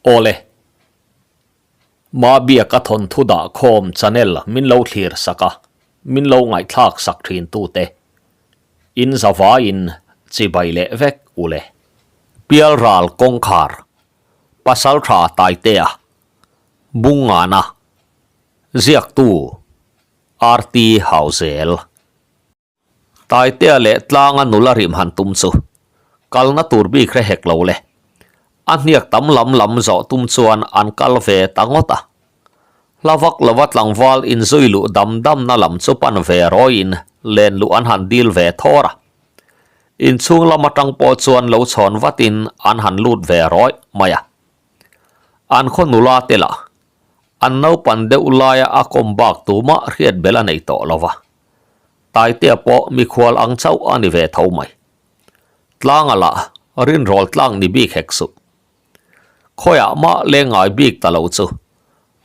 Awle. Mabiaka thawnthu dah khawm channel min lo thlir sak a, min lo ngaihthlak sak thin tute. In zavaiin chibai leh vek ule. Pialral kawngkhar, Pasaltha Taitea, Bungngana, Ziaktu, RT Hauzel. Taitea leh tlanga nula rim han tum chu kalna tur bik hre hek lo le. A hniak tam lam lam zawh tum chuan an kal ve ta ngawt a. Hla vak lova tlangval inzui luh dam damna lam chu pan ve rawiin len luh an han dil ve thawr a. Inchhung lam atang pawh chuan lo chhawn vatin an han lut ve rawih mai a. An khaw nula te lah an naupan deuh laia a kawm bak tumah hriat bel a nei tawh lo va. Taitea pawh mikhual ang chauh a ni ve tho mai. Tlanga lah rinrawl tlang ni bik hek suh. Khawiah mah leng ngai bik ta lo chu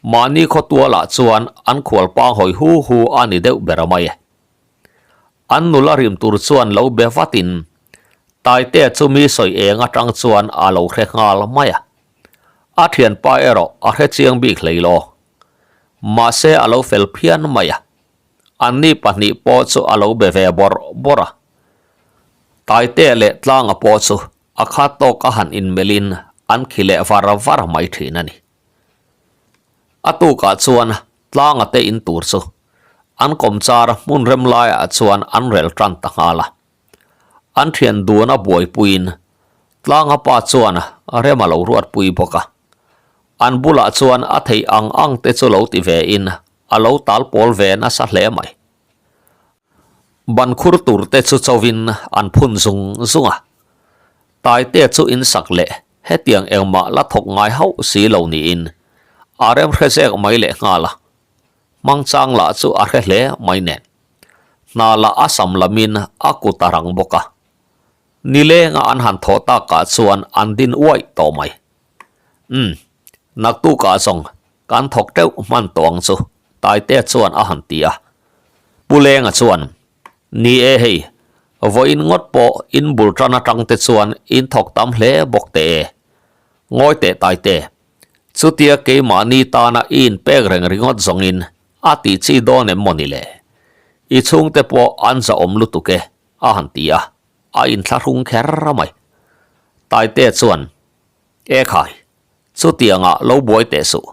mahni khawtualah chuan an khual pang hawi hu hu a ni deuh ber mai e. An nula rim tur chuan lo be vatin Taitea chu mi sawi eng atang chuan a lo hre nghal mai a. A thianpa erawh a hre chiang bik hlei lo. Mahse a lo fel phian mai a. Anni pahnih pawh chu a lo be ve bawrh bawrh a. Taitea leh Tlanga pawh chu a khat tawk a han inmelhin an khi leh var var mai thin a ni. A tukah chuan Tlanga te in tur chu an kawmchar hmun rem laiah chuan an rel tan ta nghal a. An thian dun a buaipuiin Tlanga pa chuan rem a lo ruatpui bawk a. An bulah chuan a theih ang ang te chu lo ti vein a lo tal pawl ve nasa hle mai. Ban khur tur te chu chovin an phun zung zung a. Taitea chu in sak leh hetiang engmah la thawk ngai hauh si lo niin a rem hre zek mai leh nghal a. Hmangchang lah chu a hre hle mai nen. Hna lah a sam lamin a kut a rang bawk a. Nilenga an han thawh takah chuan an din uaih tawh mai. Umm, naktukah zawng kan thawk teuh hman tawh ang chu, Taitea chuan a han ti a. Pu Lenga chuan, Ni e hei, vawiin ngawt pawh in bul tan atang te chuan in thawk tam hle bawk teh e. Ngawi teh Taite, chutia keimahni tana i inpek reng ringawt zawngin a tih chi dawn em mawni le? I chhungte pawh an zahawm lutuk e, a han ti a, a inthlahrung kher mai. Taitea chuan, E khai, chutiangah lo buai teh suh.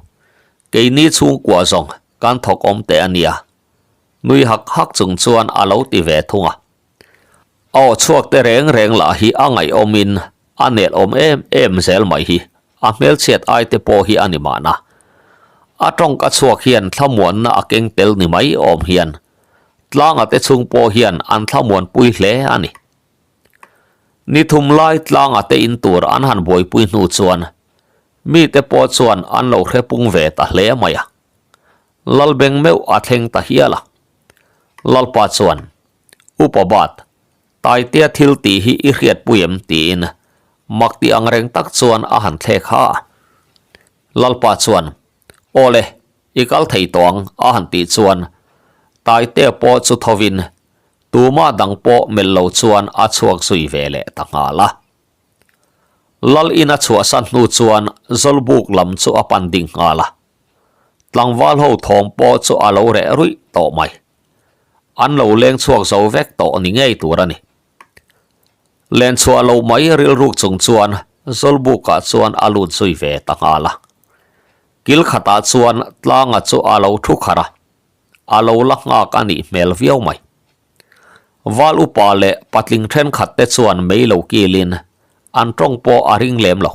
Keini chhungkua zawng kan thawk awm teh a nia. Nui hak hak chung chuan a lo ti ve thung a. A aw chhuak te reng reng lah hi a ngaihawmin a nelawm em em zel mai hi a hmelchhiat ai te pawh hi a ni mahna. A tawngka chhuak hian thlamuanna a keng tel ni mai awm hian tlanga te chhung pawh hian an thlamuanpui hle a ni. Ni thum lai tlanga te in tur an han buaipui hnu chuan mite pawh chuan an lo hre pung ve ta hle mai a. Lalbeng meuh a thleng ta hial a. Lalpa chuan, Upa Bat, Taitea thil tih hi i hriatpui em? tiin mak ti ang reng tak chuan a han thlek ha a. Lalpa chuan, Awle, i kal thei tawh ang a han tih chuan Taitea pawh chu thovin Tumah dang pawh melh lo chuan a chhuak zui ve leh ta nghal a. Lal in a chhuahsan hnu chuan Zawlbuk lam chu a pan ding nghal a. Tlangval ho thawm pawh chu a lo reh ruih tawh mai. An lo leng chhuak zo vek tawh ni ngei tur a ni. Len chhuah lo mai rilruk chung chuan Zawlbukah chuan a lut zui ve ta nghal a. Kil khatah chuan Tlanga chu a lo thu kharh a. a lo la nghak a nih hmel viau mai. Val upa leh patling thenkhat te chuan mei lo kilin an tawng pawh a ring lem lo.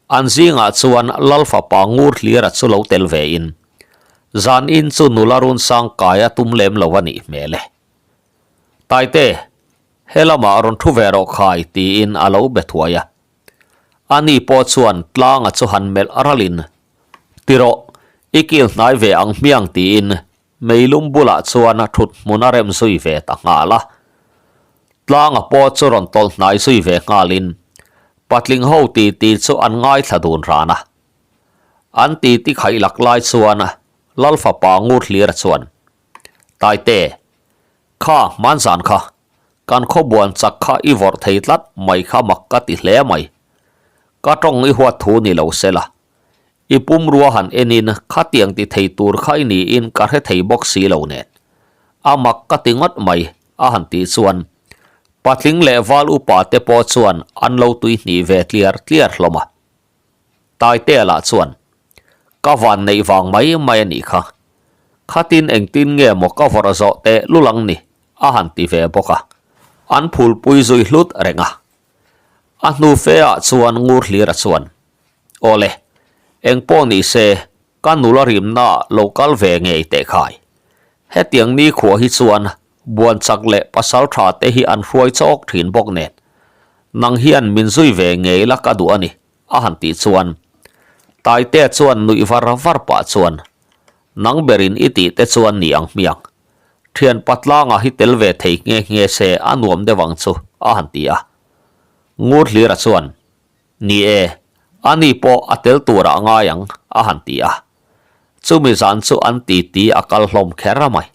An zingah chuan Lal fapa ngur hlira chu lo tel vein zan in chu nula run sang kai a tum lem lo a nih hmel e. Taite, he lamah rawn thu ve rawh khai tiin a lo be thuai a. Ani pawh chuan tlanga chu han melh ralin, Ti rawh, i kil hnai ve ang hmiang tiin meilum bulah chuan thut hmun a rem zui ve ta nghal a. Tlanga pawh chu rawn tawlh hnai zui ve nghalin patling ho titi chu an ngaithla dun ran a. An titi khaih lak lai chuan Lal fapa ngur hlir chuan, Taite, kha hmanzan kha Kan khawbuan chak kha i vawrh thei tlat mai kha mak ka ti hle mai. Ka tawng i huat thu ni lo se la. I pumrua han enin khatiang ti thei tur kha i niin ka hre thei bawk si lo nen. A mak ka ti ngawt mai, a han tih chuan patling leh val upa te pawh chuan an lo tuihnih ve tliar tliar hlawm a. Taitea lah chuan, Ka van neih vang mai mai a nih kha. Khatin engtin nge maw ka vawrh zawh teh lul ang ni, a han ti ve bawk a. An phulpui zui hlut reng a. A hnu fe ah chuan ngur hlir a chuan, Awle, engpawh ni se, ka nula rimna ah lo kal ve ngei teh khai. Hetiang nikhua hi chuan buan chak leh pasal tha te hi an hruai chawk thin bawk nen, nang hian min zui ve ngei la ka duh a ni, a han tih chuan Taitea chuan nuih var var pah chuan, Nang berin i tih te chuan ni ang hmiang. Thian patlanga hi tel ve thei nghe nghe se a nuam deuh ang chu, a han ti a. Ngur Hlira chuan, Ni e, ani pawh a tel turah a ngai ang, a han ti a. Chumi zan chu an titi a kal hlawm kher a mai.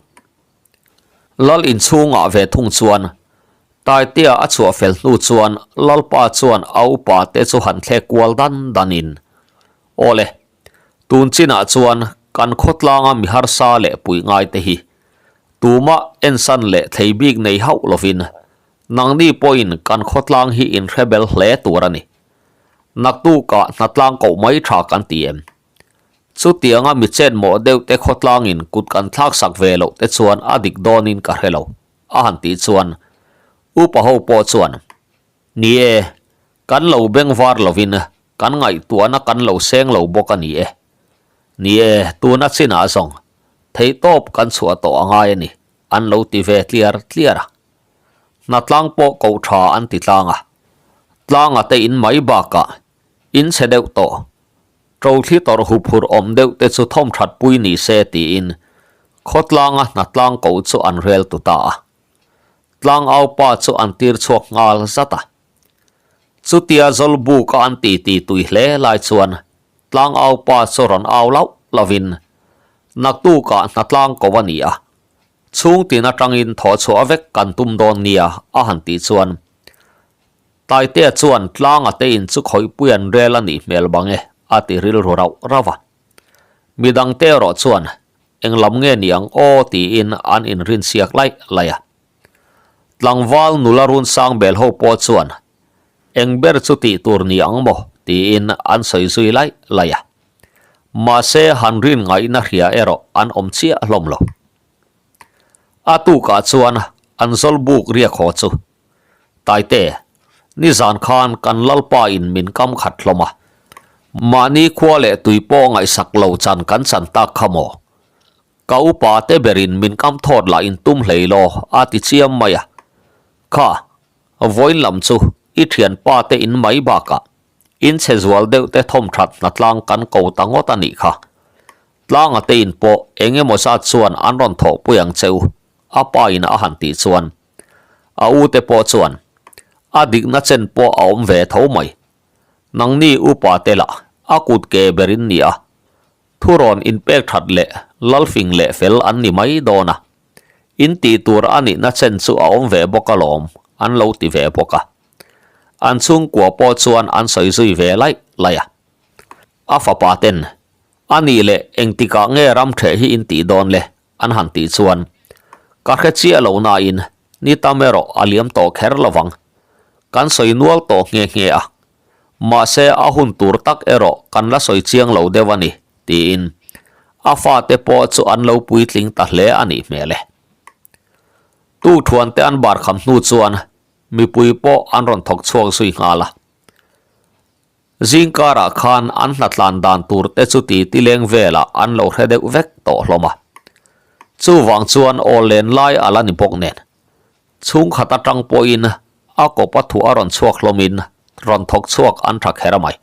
Lal inchhungah ve thung chuan Taitea a chhuah fel hnu chuan Lalpa chuan a upa te chu han thlek kual dan dan in, Awle, tun chinah chuan kan khawtlanga mi harsa leh puih ngai te hi tumah ensan leh thlei bik nei hauh lovin nangni pawhin kan khawtlang hi in hre bel hle tur a ni. Naktukah hnatlang koh mai tha kan ti em? Chutianga mi chetmawh deuh te khawtlangin kut kan thlaksak ve loh te chuan a dik dawnin ka hre lo. A han tih chuan upa ho pawh chuan, Ni e, kan lo beng var lovin kan ngaihtuahna kan lo seng lo bawk a ni e. Ni e, tuna chinah zawng theihtawp kan chhuah tawh a ngai a ni, an lo ti ve tliar tliar a. Hnatlang pawh koh tha an ti tlang a, tlanga te in mai bakah in chhe deuh tawh. Ṭothli tawrh huphurh awm deuh te chu thawm ṭhat pui ni se tiin khawtlanga hnatlang ko chu an rel tu ta a. Tlangau pa chu an tir chhuak nghal zat a. Chutia Zawlbuk a an ti ti tui hle lai chuan Tlangau pa chu rawn au lauh lauhin Naktukah hnatlang ko a ni a, chhungtin atangin thawhchhuah vek kan tum dawn nia a han tih chuan Taitea chuan tlanga te in chu khawihpui an rel a nih hmel bang e, a ti rilru rauh rauh a. Midangte erawh chuan eng lam nge ni ang aw tiin an inrinsiak laih laih a. Tlangval nula run sang bel ho pawh chuan eng ber chu tih tur ni ang maw tiin an sawi zui laih laih a. Mahse han rin ngaihna hria erawh an awm chiah hlawm lo. A tukah chuan an zawlbuk riak haw chu Taite, nizan khan kan Lalpa in min kam khat hlawm a. Mahni khua leh tui pawh ngaihsak lo chan kan chan tak kha maw? Ka upa te berin min kam thawt lah in tum hlei law a ti chiam mai a. Kha, vawiin lam chu i thianpa te in mai bakah in chhe zual deuh te thawmthat hnatlang kan ko ta ngawt a nih kha. Tlanga te in pawh eng emaw zat chuan an rawn thawhpui ang che u, a pa in a han tih chuan A u te pawh chuan a dikna chen pawh a awm ve tho mai. Nangni upa te lah a kut ke ber in ni a, thurawn inpek that leh lalfing leh fel an ni mai dawn a, in tih tur a nihna chen chu a awm ve bawk alawm an lo ti ve bawk a. An chhungkua pawh chuan an sawi zui ve laih laih a. A fapa ten, A nih leh engtikah nge ram ṭheh hi in tih dawn le? An han tih chuan, Ka hre chiah lo nain ni tam erawh a liam tawh kher lo vang. Kan sawi nual tawh nghe nghe a. Mahse a hun tur tak erawh kan la sawi chiang lo deuh a ni, tiin a fate pawh chu an lo puitling ta hle a nih hmel e. Tu thuante an bar kham hnu chuan mipui pawh an rawn thawk chhuak zui nghal a. Zingkarah khan an hlatlan dan tur te chu ti ti leng velah an lo hre deuh vek tawh hlawm a. Chuvang chuan aw len lai a la ni bawk nen. Chhungkhat atang pawhin a kawpa thu a rawn chhuak hlawmin rawn thawk chhuak an tha kher a mai.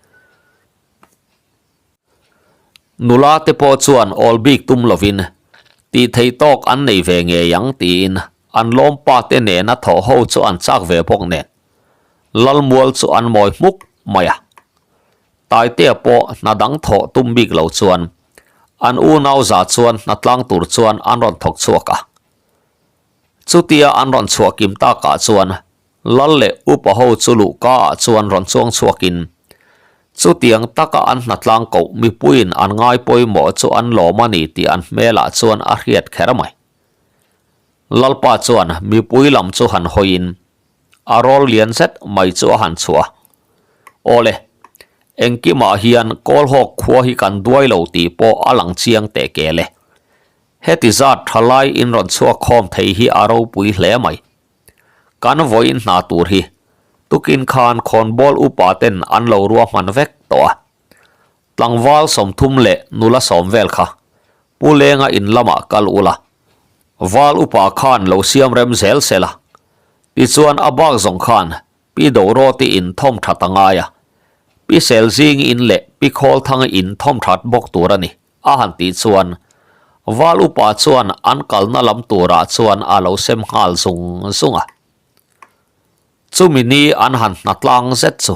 Nula te pawh chuan awl bik tum lovin tih theih tawk an nei ve ngei ang tiin an lawmpa te nena thawh ho chu an chak ve bawk nen. Lalmual chu an mawi hmuk mai a. Taitea pawh hna dang thawh tum bik lo chuan an unau za chuan hna tlang tur chuan an rawn thawk chhuak a. Chutia an rawn chhuah kim takah chuan Lal leh upa ho chu luhka ah chuan rawn chuang chhuakin. Chutiang taka an hnatlang koh mipuiin an ngai pawimawh chu an lawm a ni tih an hmelah chuan a hriat kher mai. Lalpa chuan mipui lam chu han hawiin a rawl lian zet mai chu a han chhuah a. Awle, engkimah hian Kawlhawk khua hi kan duai lo tih pawh a lang chiang teh kel e. Heti zat tha lai in rawn chhuak khawm thei hi a ropui hle mai. Kan vawiin hna tur hi tukin khan khawnbawl upa ten an lo ruahman vek tawh a. Tlangval 30 leh nula 10 vel kha Pu Lenga in lamah kal ula, val upa khan lo siam rem zel se la. Tichuan a bak zawng khan Pi Dorawti in thawm that a ngai a, Pi Selzingi in leh Pi Khawlthangi in thawm that bawk tur a ni. A han tih chuan Val upa chuan an kalna lam turah chuan a lo sem nghal zung zung a. Chumi ni an han hna tlang zet chu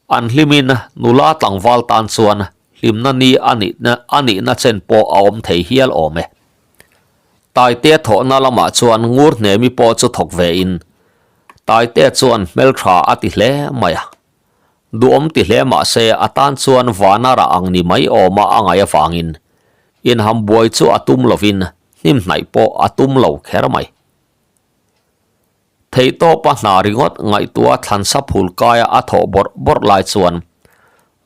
an hlimin nula tlangval tan chuan hlimna ni a nihna a nihna chen pawh a awm thei hial awm e. Taitea thawhna lamah chuan ngur hnemi pawh chu thawk vein Taitea chuan hmeltha a ti hle mai a. Duhawm ti hle mah se a tan chuan vana rah ang ni mai awma a ngaih avangin inham buai chu a tum lovin hnim hnaih pawh a tum lo kher mai. Theihtawpa hna ringawt ngaihtuah thlansa phul kaia a thawh bawrh bawrh lai chuan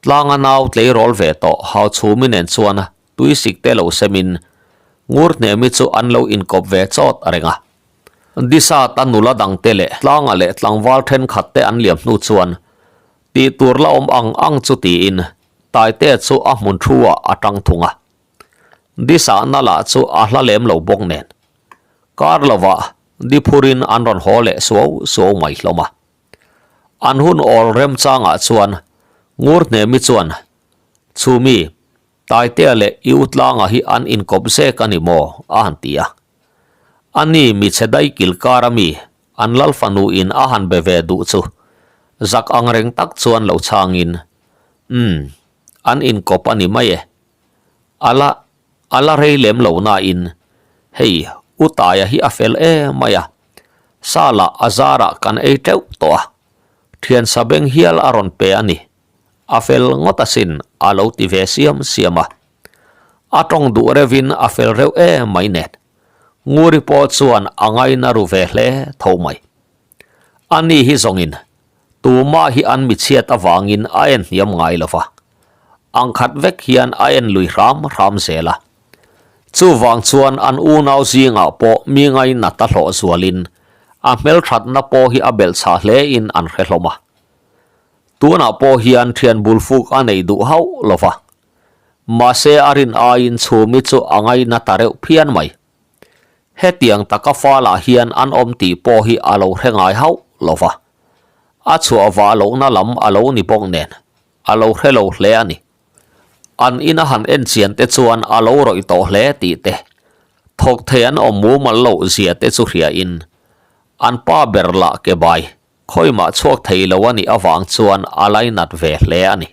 tlanga nau tleirawl ve tawh Hauchhumi nen chuan tuisik te lo semin Ngurhnemi chu an lo inkawp ve chawt reng a. Disa ta nula dangte leh tlanga leh tlangval thenkhat te an liam hnu chuan tih tur la awm ang ang chu tiin Taitea chu a hmun thu ah a tang thung a. Disa na lah chu a hla lem lo bawk nen kar lovah di phurin an rawn haw leh suau suau mai hlawm a. An hun awl remchangah chuan Ngurhnemi chuan Chhumi Taitea leh i u tlanga hi an inkawp zek a ni maw? a han ti a. A ni mi chhe dai kil kar a mi an lal fanu in a han be ve duh chu zak ang reng tak chuan lo chhangin, Umm, an inkawp a ni mai e. A la, a la rei lem lo nain, hei u Taia hi a fel em mai a, sa lah a zarah kan ei teuh tawh a, thian sa beng hial a rawn pe a ni. A fel ngawt asin a lo ti ve siam siam a. A tawng duh reuhin a fel reuh em mai nen. Nguri pawh chuan a ngaina ru ve hle tho mai. Ani hi zawngin tumah hi an michhiat avangin a en hniam ngai lo va. Ang khat vek hian a en lui hram hram zel a. Chuvang chuan an unau zingah pawh mi ngainat a hlawh zualin a hmelthatna pawh hi a belhchhah hlein an hre hlawm a. Tunah pawh hian thian bul fuk a nei duh hauh lo va. Mahse a rin aiin chhumi chu a ngaina ta reuh phian mai. Hetiang taka falah hian an awm tih pawh hi a lo hre ngai hauh lo va. A chhuah vah lohna lam a lo ni bawk nen, a lo hre lo hle a ni. An ina han en chian te chuan a lo rawih tawh hle tih te, thawk thei an awm mumal loh zia te chu hriain an pa ber lah ke bai Khawimah chhuak thei lo a nih avang chuan a lainat ve hle a ni.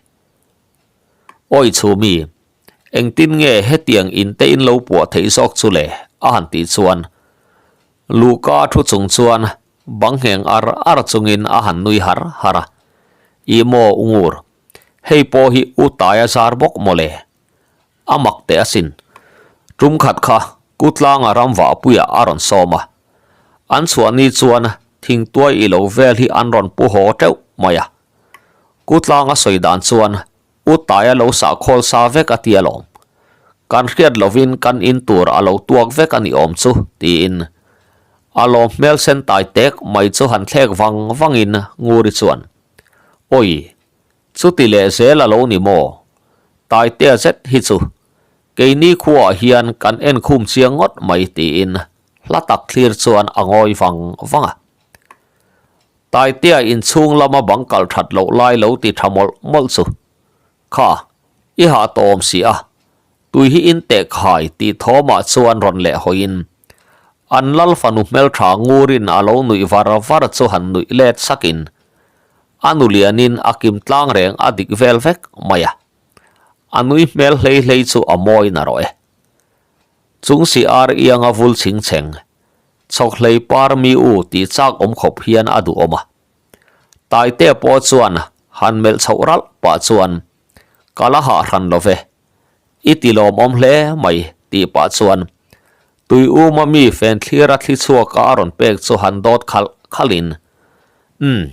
Awi chhumi, engtin nge hetiang in te in lo puah theih zawk chu le? a han tih chuan Luka thu chung chuan bang ngheng ar ar chungin a han nui har har a, Ih maw u Ngur, hei pawh hi u Taia zar bawk maw le? A mak teh asin. Tum khat kha Kutlanga ramvahpuiah a rawn sawm a. An chhuah ni chuan thingtuai i lo vel hi an rawn pu haw teuh mai a. Kutlanga sawi dan chuan U Taia lo sahkhawl sa vek a ti alawm. Kan hriat lovin kan in tur a lo tuak vek a ni awm chu tiin a lawm hmel sen tai tek mai chu han thlek vang vangin Nguri chuan Awi! Chuti leh zel a lo ni maw? Taitea zet hi chu keini khuaah hian kan enkhum chiang ngawt mai tiin hla tak thlir chuan a ngawi vang vang a. Taitea inchhung lama bang kal that loh lai lo ti tha mawlh mawlh chu, Kha, i hah tawh awm si a, tui hi in teh khai tih thawmah chuan rawn leh hawiin an lal fanu hmeltha ngurin a lo nuih var var chu han nuih let sakin A nu lianin a kim tlang reng a dik vel vek mai a, a nui hmel hlei hlei chu a mawi na rawh e. Chung si ar ianga vul chhing chheng, chhawk hlei par mi u tih chak awm khawp hian a duh awm a. Taitea pawh chuan Han melh chhoh ralh pah chuan, Ka la hah hran lo ve, i ti lawmawm hle mai tih pah chuan tui uma mi fen thlir a thli chhuak a a rawn pek chu han dawt khalh khalh in, Umm,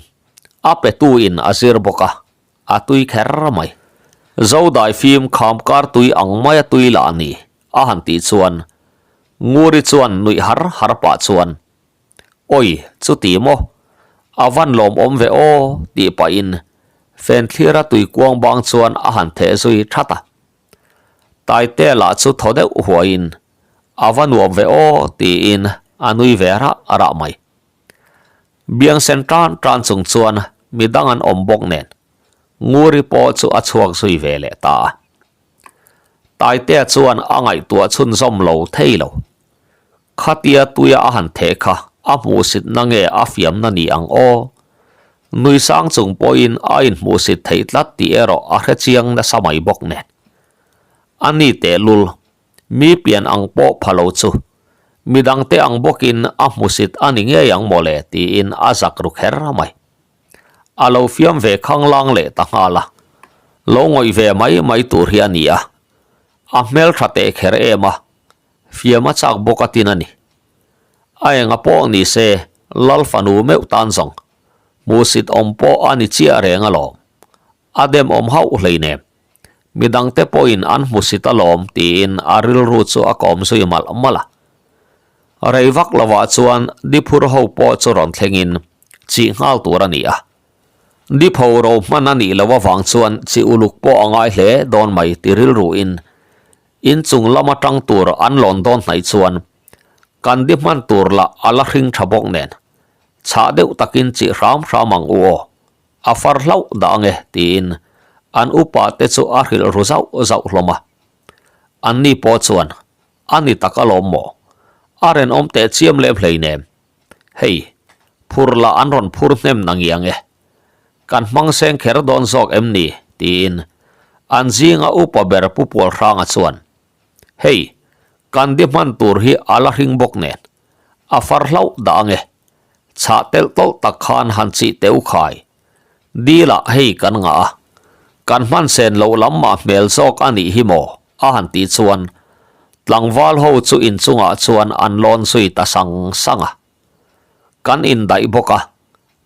a pe tu in a zir bawk a, a tui kher mai. Zodai fim kham kar tui ang mai a tui lah a ni a han tih chuan Nguri chuan nuih har har pah chuan, Awi, chuti maw? A van lawmawm ve aw, tih pahin fen thlira tui kuang bang chuan a han theh zui that a. Taite lah chu thaw deuh huaiin, A va nuam ve aw, tiin a nui ve rah rah mai. Biang sen tan tan chung chuan midang an awm bawk nen, Nguri pawh chu a chhuak zui ve leh ta a. Taitea chuan a ngaihtuah chhunzawm lo thei lo. Khatia tuia a han theh kha a hmuhsitna nge a fiamna ni ang aw? Nui sang chung pawhin a inhmuhsit theih tlat tih erawh a hre chiang nasa mai bawk nen. A ni tehlul, mi pian ang pawh pha lo chu midangte ang bawkin a hmusit a ni ngei ang mawle tiin a zak ru kher mai. A lo fiam ve khanglang leh ta nghal a, lo ngawih ve mai mai tur hi a ni a, a hmeltha teh kher em a, Fiam a chak bawk a tin a ni. A enga pawh ni se, Lal fanu meuh tan zawng. Hmuhsit awm pawh a ni chiah reng alawm. A dem awm hauh hleinem. Midangte pawhin an hmusit alawm tiin a rilru chu a kawm zui malh malh a. Rei vak lovah chuan Diphur ho pawh chu rawn thlengin chih nghal tur a ni a. Dipho ro hman a nih loh avang chuan chi uluk pawh a ngai hle dawn mai ti rilruin In chung lam atang tur an lawn dawn hnaih chuan kan di hman tur lah a la hring tha bawk nen chhah deuh takin chih hram hram ang u aw, a far hlauh dah ange tiin an upa te chu a hrilh ru zauh zauh hlawm a. Anni pawh chuan a ni tak alawm maw? A renawm teh chiam lem hleinem. Hei, phur lah an rawn phur hnem na ngiang e. Kan hmang seng kher dawn zawk em ni? tiin an zinga upa ber Pu Pualhranga chuan, Hei, kan di hman tur hi a la hring bawk nen, a far hlauh dah ange. Chhah telh tawlh tak khan han chih teh u khai. Dilah hei kan ngah a, kan hman sen loh lam mah hmel zawk a nih hi maw? a han tih chuan tlangval ho chu inchungah chuan an lawn zui ta sang sang a. Kan indaih bawk a,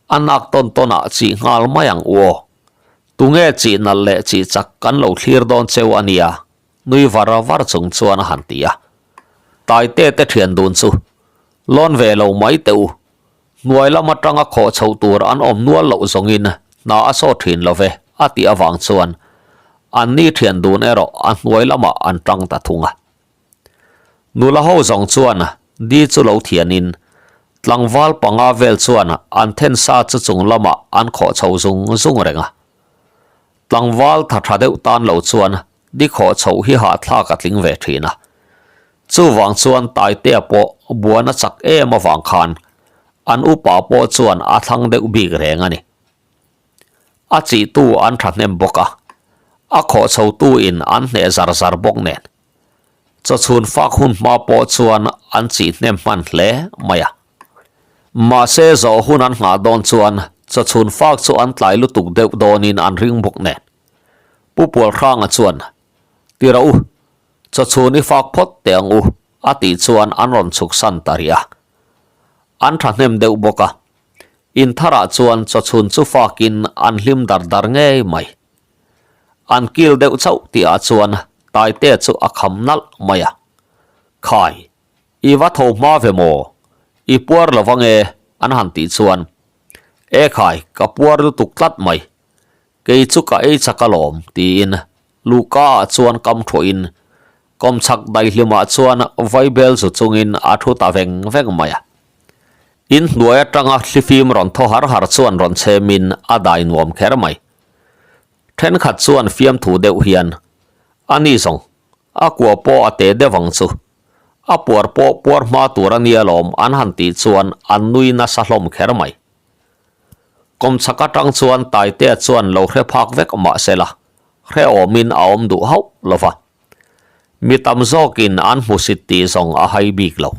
A nak tawn tawn ah chih nghal mai ang u aw. Tunge chih nalh leh chih chak kan lo thlir dawn cheu a nia, nui var var chung chuan a han ti a. Taite te thian dun chu lawn ve lo mai teh u. Hnuai lam atanga khawh chhoh tur an awm nual loh zawngin hna a saw thin lo ve a tih avang chuan anni thian dun erawh a hnuai lamah an tang ta thung a. Nula ho zawng chuan di chu lo thianin tlangval panga vel chuan an then sa chu chung lamah an khawh chho zung zung reng a. Tlangval tha tha deuh tan lo chuan di khawh chhoh hi hahthlak a tling ve thin a. Chuvang chuan Taitea pawh buan a chak em avang khan an upa pawh chuan a thlang deuh bik reng a ni. A chihtu an thahnem bawk a, a khawh chhotu in an hneh zar zar bawk nen. Chawchhun fak hun hma pawh chuan an chih hnem hman hle mai a. Mahse zawh hun an nghah dawn chuan chawchhun fak chu an tlai lutuk deuh dawnin an ring bawk nen. Pu Pualhranga chuan, Ti rawh u, chawchhun i fak phawt teh ang u, a tih chuan an rawn chhuk san ta rih a. An thahnem deuh bawk a, Intharah chuan chawchhun chu fakin an hlim dar dar ngei mai. An kil deuh chauh tihah chuan Taite chu a kham nalh mai a. Khai, i va tho hma ve maw? I puar lo ange an han tih chuan, E khai, ka puar lutuk tlat mai. Kei chu ka ei chak alawm tiin Luhka ah chuan kam thuahin kawmchhak daihlimah chuan vaibel zu chungin a thu ta veng veng mai a. In hnuai atanga thlifim rawn thaw har har chuan rawn chhemin a dai nuam kher mai. Thenkhat chuan fiamthu deuh hian, A ni zawng, a kua pawh a te deuh ang chu. A puar pawh puar hma tur a nia lawm an han tih chuan an nui nasa hlawm kher mai. Kawmchhak atang chuan Taitea chuan lo hre phak vek mahsela hrehawmin a awm duh hauh lo va. Mi tam zawkin an hmusit tih zawng a hai bik lo.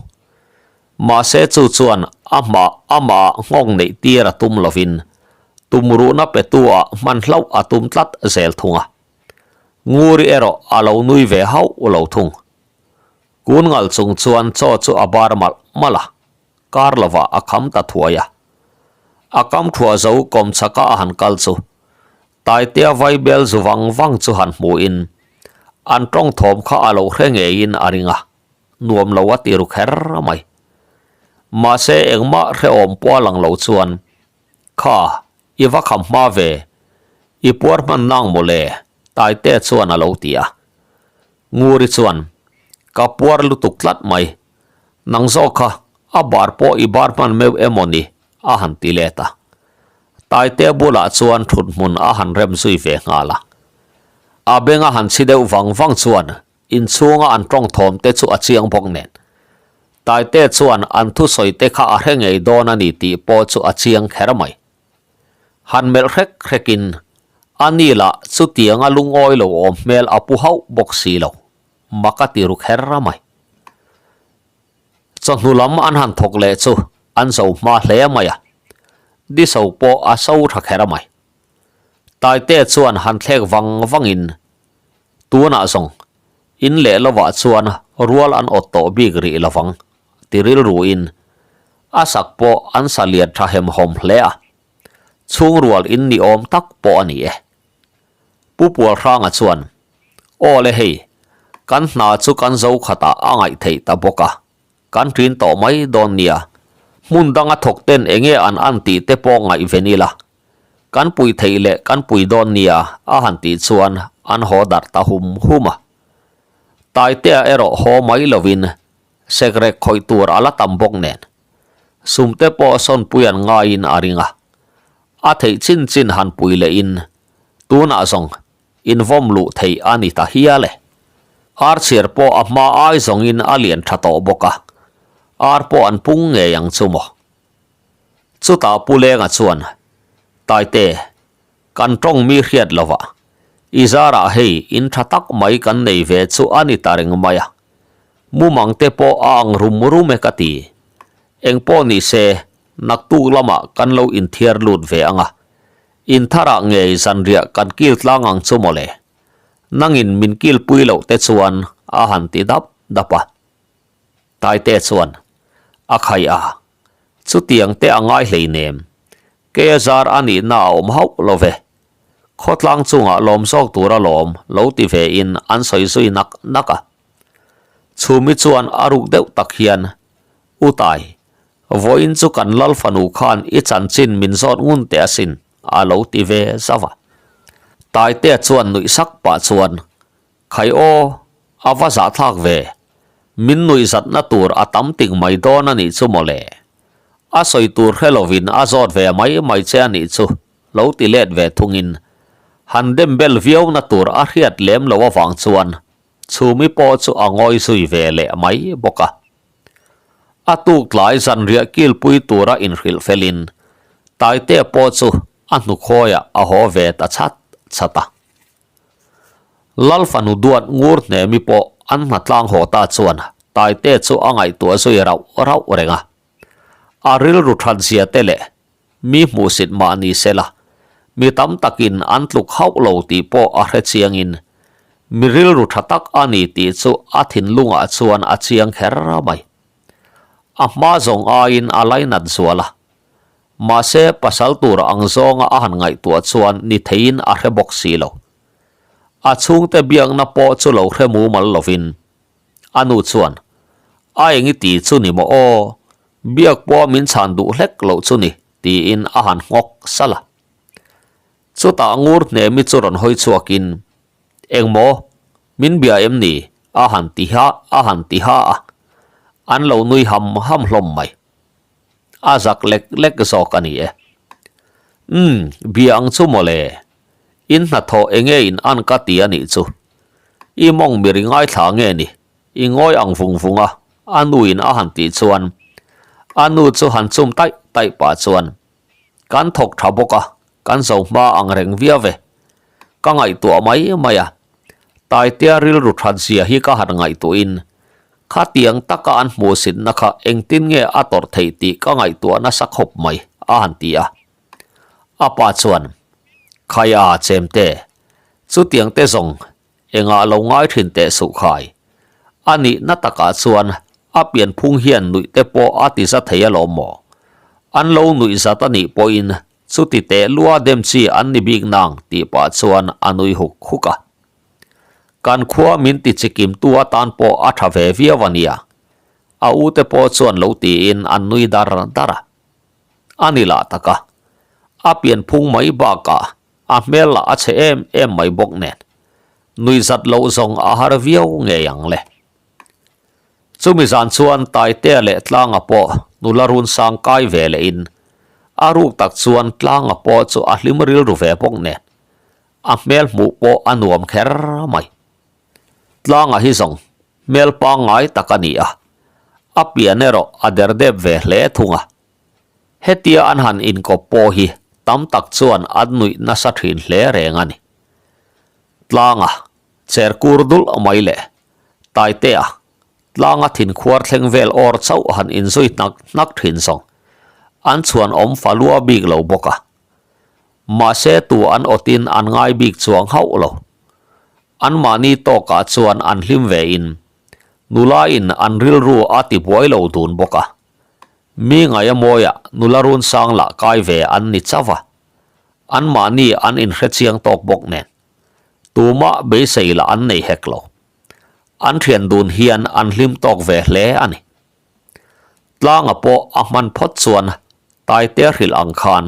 Mahse chu chuan amah amah nghawng neih tir a tum lovin. Tumruhna petu ah hman hlauh a tum tlat zel thung a. Nguri erawh a lo nui ve hauh lo thung. Kun ngal chung chuan chaw chu a bar malh malh a, kar lovah a kham ta thuai a. A kam thuah zo kawmchhaka a han kal chu Taitea vaibel zu vang vang chu han hmuhin an tawng thawm kha a lo hre ngeiin a ring a, nuam lo a ti ru kher mai. Mahse engmah hrehawm pawh a lang lo chuan Kha, i va kham hma ve, i puar hman nang mawle, Taitea chuan a lo ti a. Nguri chuan, Ka puar lutuk tlat mai, nang zawk kha a bar pawh i bar hman meuh emaw ni? a han ti let a. Taitea bulah chuan thut hmun a han rem zui ve nghal a. A beng a han chhi deuh vang vang chuan Inchhunga an tawng thawm te chu a chiang bawk nen. Taite chuan an thusawi te kha a hre ngei dawn a ni tih pawh chu a chiang kher mai. Han melh hrek hrekin a ni lah chutianga lungawi lo awm hmel a pu hauh bawk si lo, mak a ti ru kher mai. Chawhnu lam an han thawk leh chu an zo hma hle mai a, diso pawh a so tha kher mai. Taite chuan han thlek vang vangin Tunah zawng, in leh lovah chuan rual an awt tawh bik rih lovang, ti rilruin a sak pawh an sa lian tha hemhawm hle a, chhungrual in ni awm tak pawh a ni e. Pu Pualhranga chuan, Aw le hei, kan hna chu kan zo khatah a ngaih theih ta bawk a, kan ṭin tawh mai dawn nia, hmun danga thawk ten enge an an tih te pawh ngaihven ila, Kan pui theih leh kan pui dawn nia a han tih chuan an haw darh ta hum hum a. Taitea erawh haw mai lovin sekrek khawih tur a la tam bawk nen. Sumte pawh sawnpui an ngaiin a ring a. A theih chin chin han pui lehin tunah zawng invawm luh theih a ni ta hial e. Ar chhiar pawh a hma ai zawngin a lian tha tawh bawk a, ar pawh an pung ngei ang chu maw. Chutah Pu Lenga chuan, Taite, kan tawng mi hriat lovah, i zarah hei in tha tak mai kan nei ve chu a ni ta reng mai a. Mumang te pawh a ang rum rum e ka ti. Engpawh ni se, naktuk lamah kan lo inthiar lut ve ang a. Intharah ngei zanriah kan kil tlang ang chu mawle. Nangin min kilpui loh te chuan a han ti dap dap a. Taite chuan, A khai a, chutiang te a ngai hleinem, kei zar a nihna a awm hauh lo ve. Khawtlang chungah lawm zawk tur a lawm lo ti ve in an sawi zui nak nak a. Chhumi chuan a ruk deuh tak hian, U Tai, vawiin chu kan lal fanu khan i chanchin min zawt ngun teh asin, a lo ti ve zauh a. Taitea chuan nuih sak pah chuan, Khai aw, a va zahthlak ve. Min nuihzatna tur a tam tik mai dawn a nih chu mawle. A sawi tur hre lovin a zawt ve mai mai che a nih chu, lo ti let ve thungin han dem bel viauna tur a hriat lem lo avang chuan Chhumi pawh chu a ngawi zui ve leh mai bawk a. A tuk tlai zanriah kilpui tura inhrilh felin Taitea pawh chu a hnukhawiah a haw ve ta chhat chhat a. Lal fanu duat ngur hnemi pawh an hnatlang haw ta chuan Taite chu a ngaihtuah zui rauh rauh reng a. A rilru that zia te leh mi hmuhsit mah ni se la, mi tam takin an tluk hauh lo tih pawh a hre chiangin mi rilru tha tak a ni tih chu a thinlungah chuan a chiang kher mai. A hma zawng aiin a lainat zual a. Mahse, pasal tur ang zawnga a han ngaihtuah chuan ni theiin a hre bawk si lo. A chhungte biakna pawh chu lo hre mumal lovin a nu chuan, A eng i ti chu ni maw aw, biak pawh min chhan duh hlek loh chu ni, tiin a han nghawk salh a. Chutah ngur hnemi chu rawn hawi chhuakin, Engmaw, min bia em ni? a han ti ha a han ti ha a, an lo nui ham ham hlawm mai. A zak lek lek zawk a ni e. Umm, bia ang chu mawle. In hnathawh enge in an ka ti a nih chu. I mawng mi ri ngaithla nge ni? I ngawi ang vung vung a, a nu in a han tih chuan a nu chu han chum taih taih pah chuan kan thawk tha bawk a, kan zo hma ang reng viau ve. Ka ngaihtuah mai mai a, Taitea rilru that zia hi ka han ngaihtuahin Khatiang taka an hmuhsitna kha engtin nge a tawrh theih tih ka ngaihtuah nasa khawp mai, a han ti a. A pa chuan, Khaia chemte, chutiang te zawng engah lo ngai thin teh suh khai. A nihna takah chuan a pianphung hian nuih te pawh a ti za thei alawm maw? An lo nuih zat a nih pawhin chuti teh lua dem chi an ni bik nang tih pah chuan a nui huk huk a. Kan khua min ti chikim tu atan pawh a tha ve viau a nia. A u te pawh chuan lo tiin an nui dar dar a. A ni lah tak a. A pianphung mai bakah a hmel lah a chhe em em mai bawk nen. Nui zat loh zawng a har viau ngei ang le. Chumi zan chuan Taitea leh Tlanga pawh nula run sang kai ve leh in a ruk tak chuan Tlanga pawh chu a hlim rilru ve bawk nen a hmel hmuh pawh a nuam kher mai. Tlanga hi zawng hmel pangngai tak a ni a, a pian erawh a derdep ve hle thung a. Hetia an han inkawp pawh hi tam tak chuan an nuih nasa thin hle reng a ni. Tlanga cher kur dulh mai leh Taitea tlanga thinkhuar thleng vel awr chauh han inzui hnak hnak thin zawng an chhuan awm fa lua bik lo bawk a. Mahse tu an awtin an ngai bik chuang hauh lo. Anmahni tawkah chuan an hlim ve in nula in an rilru a ti buai lo dun bawk a. Mi ngaia mawiah nula run sang lah kai ve an ni chauh a. Anmahni an inhre chiang tawk bawk nen. Tumah beisei lah an nei hek lo. An thian dun hian an hlim tawk ve hle a ni. Tlanga pawh a hman phawt chuan Taitea hrilh ang khan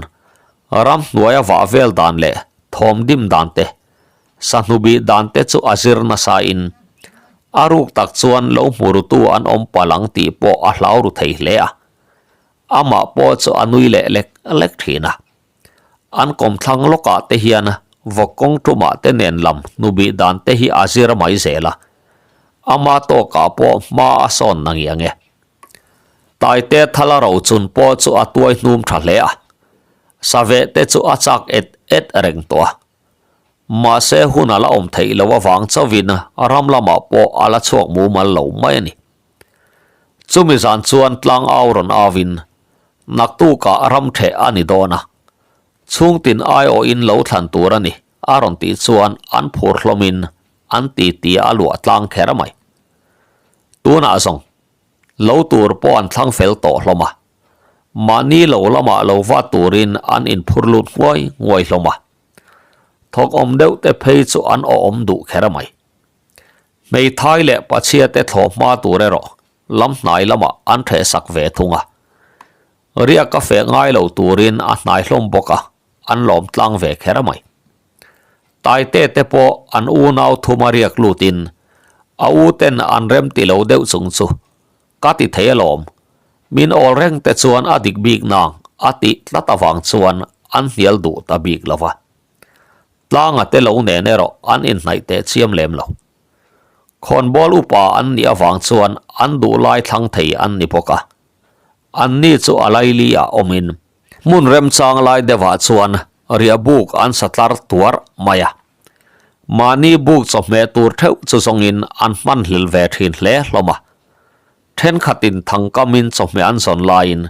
ramhnuaia vah vel dan leh thawm dim dan te, sahnu bih dan te chu a zir nasa in a ruk tak chuan lo hmu rutu an awm palh ang tih pawh a hlau ru thei hle a. Amah pawh chu a nui leh lek lek thin a. An kawmthlang lawkah te hian vawk kawng tumah te nen lam hnubih dan te hi a zir mai zel a, ama tawkah pawh hma a sawn na ngiang e. Taite thala rochun pawh chu a tuai hnum tha hle a, saveh te chu a chak et et reng tawh a. Mahse hun a la awm theih loh avang chauhin ram lamah pawh a la chhuak mumal lo mai a ni. Chumi zan chuan tlang au rawn auin naktukah ram theh a ni dawn a, chhungtin aiawhin lo thlan tur a ni a rawn tih chuan an phur hlawmin an titi a luah tlang kher mai. Tunah zawng lo tur pawh an thlang fel tawh hlawm a, mahni lo lamah lo va turin an inphur lut nguai nguai hlawm a, thawk awm deuh te phei chu an awm duh kher mai. Hmeithai leh pachhia te thlawh hma tur erawh lam hnai lamah an theh sak ve thung a. Riak a feh ngai lo turin a hnai hlawm bawk a, an lawm tlang ve kher mai. Taite te pawh an unau thuma riak lutin a u ten an rem ti lo deuh chung chu ka ti thei alawm, min awl reng te chuan a dik bik nang a tih tlat avang chuan an hnial duh ta bik lo va. Tlanga te lo nen erawh an inhnaih teh chiam lem lo. Khawnbawl upa an nih avang chuan an duh lai thlang thei an ni bawk a. An ni chu a laili ah awmin hmun remchang lai deuhah chuan riah buk an sa tlar tuar mai a. Mahni buk chawhmeh tur theuh chu zawngin an hman hlel ve thin hle hlawm a. Thenkhatin thangkamin chawhmeh an zawn laiin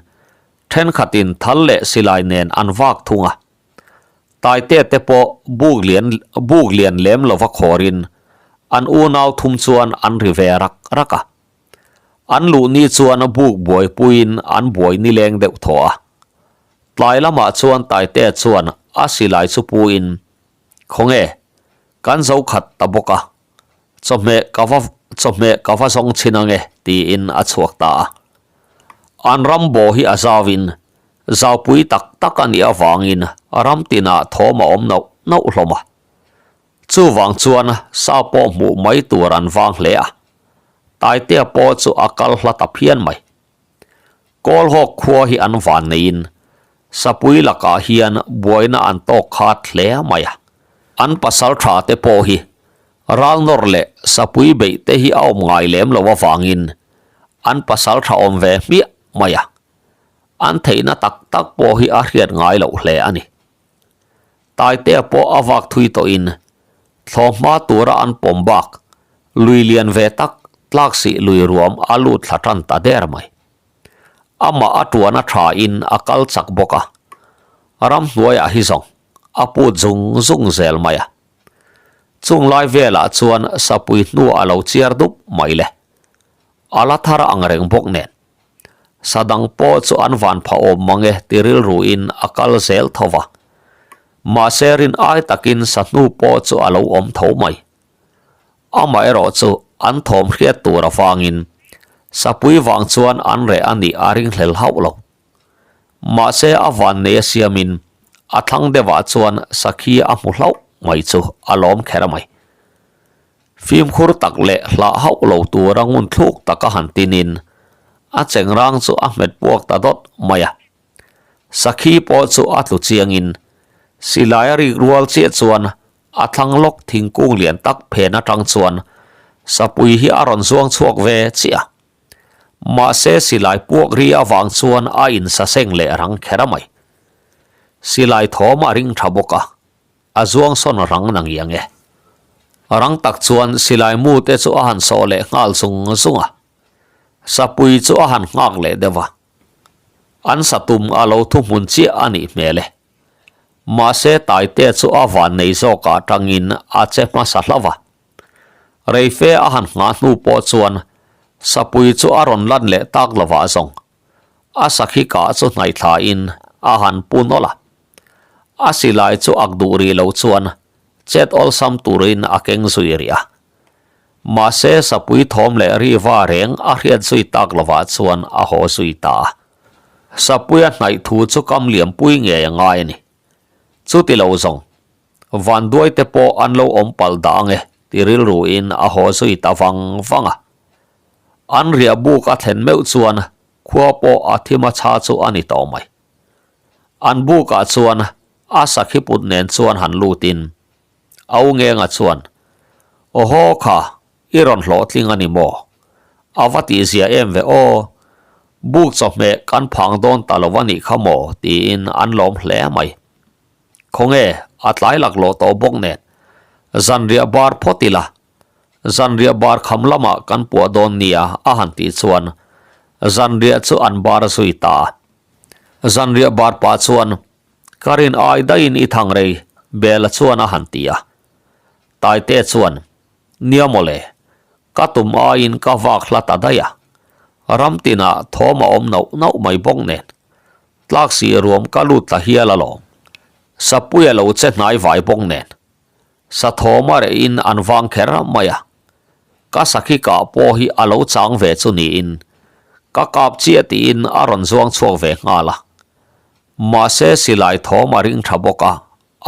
thenkhatin thal leh silai nen an vak thung a. Taite te pawh buk lian buk lian lem lova khawrin an unau thum chuan an ri ve rak rak a. An luh ni chuan buk buaipuiin an buai nileng deuh thaw a. Tlai lamah chuan Taite chuan a silai chu puin, Khawnge, kan zo khat ta bawk a, chawhmeh ka va chawhmeh ka va zawng chhin ange tiin a chhuak ta a. An ram baw hi a zauin zaupui tak tak a nih avangin ram tinah thawm a awm nauh nauh hlawm a. Chuvang chuan sa pawh hmuh mai tur an vang hle a, Taitea pawh chu a kal hla ta phian mai. Kawlhawk khua hi an van neiin Sapui lakah hian buaina an tawk khat hle mai a. An pasal tha te pawh hi ralnawr leh sapui beih te hi a awm ngai lem lo avangin an pasal tha awm ve hmiah mai a. An theihna tak tak pawh hi a hriat ngai loh hle a ni. Taitea pawh a vak thui tawhin thlawhhma tura an pawm bak lui lian ve tak tlak sih lui ruam a lut thla tan ta der mai. Amah a tuan a tha in a kal chak bawk a. Ramhnuaiah hi zawng a put zung zung zel mai a. Chung lai velah chuan sapui hnu a lo chiar dup mai le. A la thar ang reng bawk nen. Sa dang pawh chu an van pha awm mang e ti rilruin a kal zel tho va. Mahse rin ai takin sa hnu pawh chu a lo awm tho mai. Amaherawh chu an thawm hriat tur avangin sapui vang chuan an reh a nih a ringhlel hauh lo. Mahse a van nei a siamin a thlang deuhah chuan sakhi a hmu hlauh mai chu a lawm kher mai. Fimkhur tak leh hlah hauh lo tura ngun thluk taka han tinin a chengrang chu a hmet puak ta dawt mai a. Sakhi pawh chu a tlu chiangin silai a rik rual chiah chuan a thlang lawk thingkung lian tak phen atang chuan sapui hi a rawn zuang chhuak ve chiah a. Mahse silai puak ri avang chuan a insaseng leh rang kher a mai. Silai thawm a ring tha bawk a, a zuang sawn rang na ngiang e. Rang tak chuan silai mu te chu a han sawh leh nghal zung zung a. Sapui chu a han nghak leh deuh a. An satum a lo thuhmun chiah a nih hmel e. Mahse Taite chu a van nei zawkah tangin a che hmasa hlauh a. Reife a han nghah hnu pawh chuan Sapui chu a rawn lan leh tak lovah zawng a sakhi kah chu hnaih thlain a han pu nawlh a. A silai chu ak duh rih lo chuan chet awlsam turin a keng zui rih a. Mahse Sapui thawm leh ri va reng a hriat zui tak lovah chuan a haw zui ta a. Sapuia hnaih thu chu kam liampui ngei a ngai a ni. Chuti lo zawng Vanduai te pawh an lo awm palh dah ang e ti rilruin a haw zui ta vang vang a. An riah buk a thlen meuh chuan khua pawh a thim a chha chu a ni tawh mai. An bukah chuan a sakhi put nen chuan han lutin a u Ngenga chuan, Awhaw kha, i rawn hlawhtling a ni maw? A va tihzia em ve aw, buk chawhmeh kan phang dawn ta lo a nih kha maw? tiin an lawm hle mai. Khawnge, a tlai laklawh tawh bawk nen. Zanriah bar phawt ila, zanriah bar kham lamah kan puah dawn nia a han tih chuan zanriah chu an bar zui ta a. Zanriah bar pah chuan ka rin ai daihin i thang rei Bela chuan a han ti a. Taite chuan, Nia mawle, ka tum aiin ka vak hla ta daih a. Ram tinah thawm a awm nauh nauh mai bawk nen. Tlak si ruam ka lut ta hial alawm. Sapui a lo che hnai vai bawk nen. Sa thawm a reh in an vang kher mai a. Ka sakhi kah pawh hi a lo chang ve chu niin ka kap chiah tiin a rawn zuang chhuak ve nghal a. Mahse silai thawm a ring tha bawk a,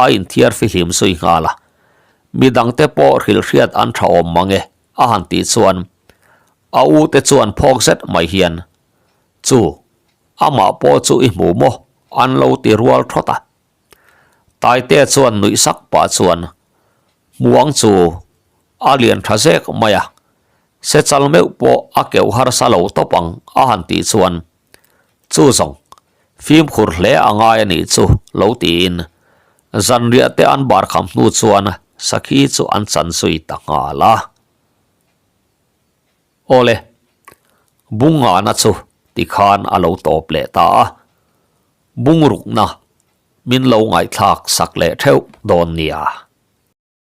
a inthiar fihlim zui nghal a. Midangte pawh hrilh hriat an tha awm mang e a han tih chuan a u te chuan phawk zet mai hian chu Amah pawh chu i hmu maw? An lo ti rual thawt a. Taitea chuan nuih sak pah chuan, Hmuang chu a lian tha zek mai a, se chal meuh pawh a keuh harsa lo tawp ang a han tih chuan, Chu zawng, fimkhur hle a ngai a nih chu lo tiin zanriah te an bar kham hnu chuan sakhi chu an chan zui ta nghal a. Awle, Bungngahna chu tikhan a lo tawp leh ta a, Bungrukna min lo ngaihthlak sak leh theuh dawn nia.